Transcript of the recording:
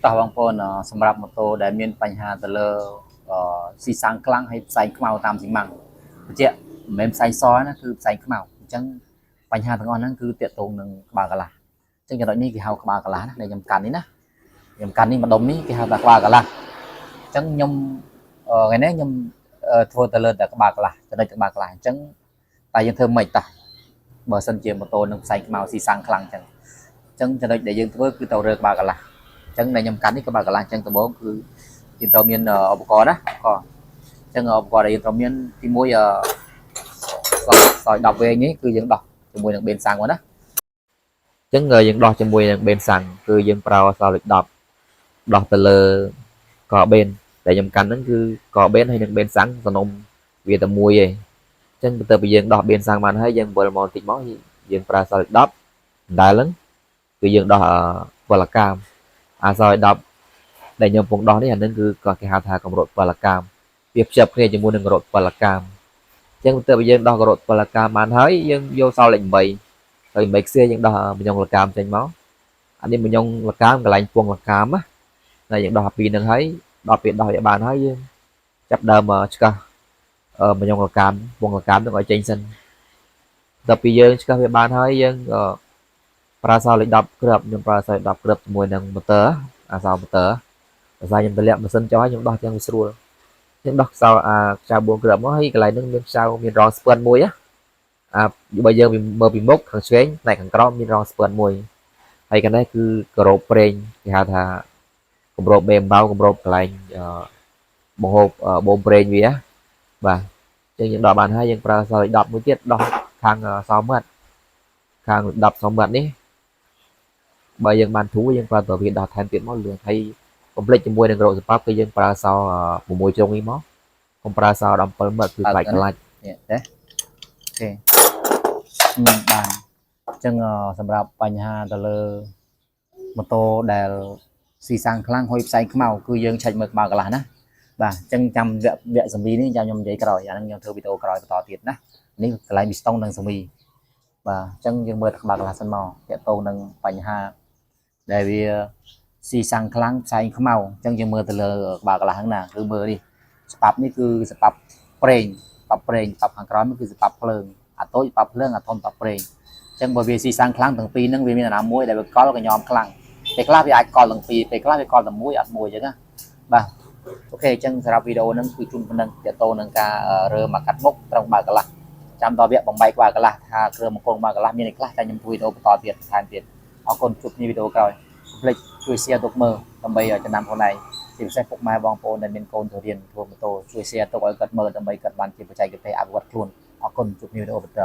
តោះបងប្អូនសម្រាប់ម៉ូតូដែលមានបញ្ហាទៅលើស៊ីសាំងខ្លាំងហើយផ្សែងខ្មៅតាមស៊ីម៉ាំងបញ្ជាក់មិនមែនផ្សែងសណាគឺផ្សែងខ្មៅអញ្ចឹងបញ្ហាទាំងអស់ហ្នឹងគឺតាក់ទងនឹងក្បាលកន្លះអញ្ចឹងចំណុចនេះគេហៅក្បាលកន្លះណាដែលខ្ញុំកាន់នេះណាខ្ញុំកាន់នេះម្ដុំនេះគេហៅថាក្បាលកន្លះអញ្ចឹងខ្ញុំថ្ងៃនេះខ្ញុំធ្វើទៅលើតែក្បាលកន្លះចំណុចក្បាលកន្លះអញ្ចឹងតែយើងធ្វើម៉េចតោះបើសិនជាម៉ូតូនឹងផ្សែងខ្មៅស៊ីសាំងខ្លាំងអញ្ចឹងអញ្ចឹងចំណុចដែលយើងធ្វើគឺទៅរើក្បាលកន្លះអញ្ចឹងដែលខ្ញុំកាន់នេះក្បាលកន្លះអញ្ចឹងដំបូងគឺយើងត្រូវមានឧបករណ៍ណាឧបករណ៍អញ្ចឹងឧបករណ៍ដែលយើងត្រូវមានទី1សោយ10វែងនេះគឺយើងដោះជាមួយនឹងបេនសាំងមកណា អញ្ចឹងយើងដោះជាមួយនឹងបេនសាំងគឺយើងប្រើអក្សរលេខ10ដោះទៅលើកបេនដែលខ្ញុំកាន់ហ្នឹងគឺកបេនហើយនឹងបេនសាំងសំណុំវាតែមួយឯងអញ្ចឹងបន្ទាប់ពីយើងដោះបេនសាំងបានហើយយើងវិលមកបន្តិចមកយើងប្រើអក្សរលេខ10ដែលហ្នឹងគឺយើងដោះពលកាមអក្សរលេខ10ដែលខ្ញុំកំពុងដោះនេះអាហ្នឹងគឺក៏គេហៅថាកម្រត់ពលកាមវាភ្ជាប់គ្នាជាមួយនឹងកម្រត់ពលកាមអញ្ចឹងបន្ទាប់ពីយើងដោះកម្រត់ពលកាមបានហើយយើងយកសោលេខ8ហើយ8ខ្សែយើងដោះមញងលកាមចេញមកអានេះមញងលកាមកន្លែងពងលកាមណាតែយើងដោះអាពីរហ្នឹងហើយដល់ពេលដោះវាបានហើយយើងចាប់ដើមឆ្កឹះមញងលកាមពងលកាមនឹងឲ្យចេញសិនដល់ពេលយើងឆ្កឹះវាបានហើយយើងប្រើសោលេខ10គ្រាប់ខ្ញុំប្រើសោលេខ10គ្រាប់ជាមួយនឹងម៉ូទ័រអាសោម៉ូទ័រដោយសារខ្ញុំតម្លាក់ម៉ាស៊ីនចុះហើយខ្ញុំដោះទាំងវាស្រួលខ្ញុំដោះខ្សោអាខ្ចៅ4គ្រាប់មកហើយកន្លែងហ្នឹងមានខ្ចៅមានរងស្ពឿនមួយណាអាបើយើងមើលពីមុខខាងឆ្វេងផ្នែកខាងក្រោមមានរងស្ពឿនមួយហើយកន្នេះគឺការ៉ូបប្រេងគេហៅថាគម្របមេអំបៅគម្របកន្លែងបង្ហូបបូមប្រេងវាបាទអញ្ចឹងយើងដោះបានហើយយើងប្រើសលេខ10មួយទៀតដោះខាងសោមាត់ខាង10សោមាត់នេះបើយើងបានធូរយើងប្រើទៅវាដោះថែមទៀតមកលឿនហើយកុំភ្លេចជាមួយនឹងរោគសប៉ាប់គឺយើងប្រើសោ6ជ្រុងនេះមកកុំប្រើសោ17មាត់គឺខ្លាច់ខ្លាច់ នេះទេ OK បានអញ្ចឹងសម្រាប់បញ្ហាទៅលើម៉ូតូដែលស៊ីសាំងខ្លាំងហុយផ្សែងខ្មៅគឺយើងឆែកមើលក្បាលកន្លះណាបាទអញ្ចឹងចាំវគ្គវគ្គសម្វីនេះចាំខ្ញុំនិយាយក្រោយអាហ្នឹងខ្ញុំធ្វើវីដេអូក្រោយបន្តទៀតណានេះកន្លែងមីស្តុងនិងសម្វីបាទអញ្ចឹងយើងមើលក្បាលកន្លះសិនមកតាក់ទងនឹងបញ្ហាដែលវាស៊ីសាំងខ្លាំងផ្សែងខ្មៅអញ្ចឹងយើងមើលទៅលើក្បាលកន្លះហ្នឹងណាគឺមើលនេះស្ប៉ាប់នេះគឺស្ប៉ាប់ប្រេងស្ប៉ាប់ប្រេងស្ប៉ាប់ខាងក្រោមនេះគឺស្ប៉ាប់ភ្លើងអាតូចស្ប៉ាប់ភ្លើងអាធំស្ប៉ាប់ប្រេងអញ្ចឹងបើវាស៊ីសាំងខ្លាំងទាំងពីរហ្នឹងវាមានអាណាមួយដែលវាកល់ក៏ញោមខ្លាំងពេលខ្លះវាអាចកល់ទាំងពីរពេលខ្លះវាកល់តែមួយអត់មួយអញ្ចឹងណាបាទ OK អញ្ចឹងសម្រាប់វីដេអូហ្នឹងគឺជូនប៉ុណ្ណឹងទាក់ទងនឹងការរើមកកាត់មុខត្រង់ក្បាលកន្លះចាំដល់វគ្គបំបែកក្បាលកន្លះថាគ្រឿងមង្គលក្បាលកន្លះមានអីខ្លះតែខ្ញុំធ្វើវីដេអូបន្តទៀតថែមទៀតអរគុណជួបគ្នាវីដេអូក្រោយកុំភ្លេចជួយ share ទុកមើលដើម្បីឲ្យចំណាំខ្លួនឯងជាពិសេសពុកម៉ែបងប្អូនដែលមានកូនទៅរៀនធ្វើម៉ូតូជួយ share ទុកឲ្យគាត់មើលដើម្បីគាត់បានជាបច្ចេកទេសអភិវឌ្ឍខ្លួនអរគុណជួបគ្នាវីដេអូបន្ត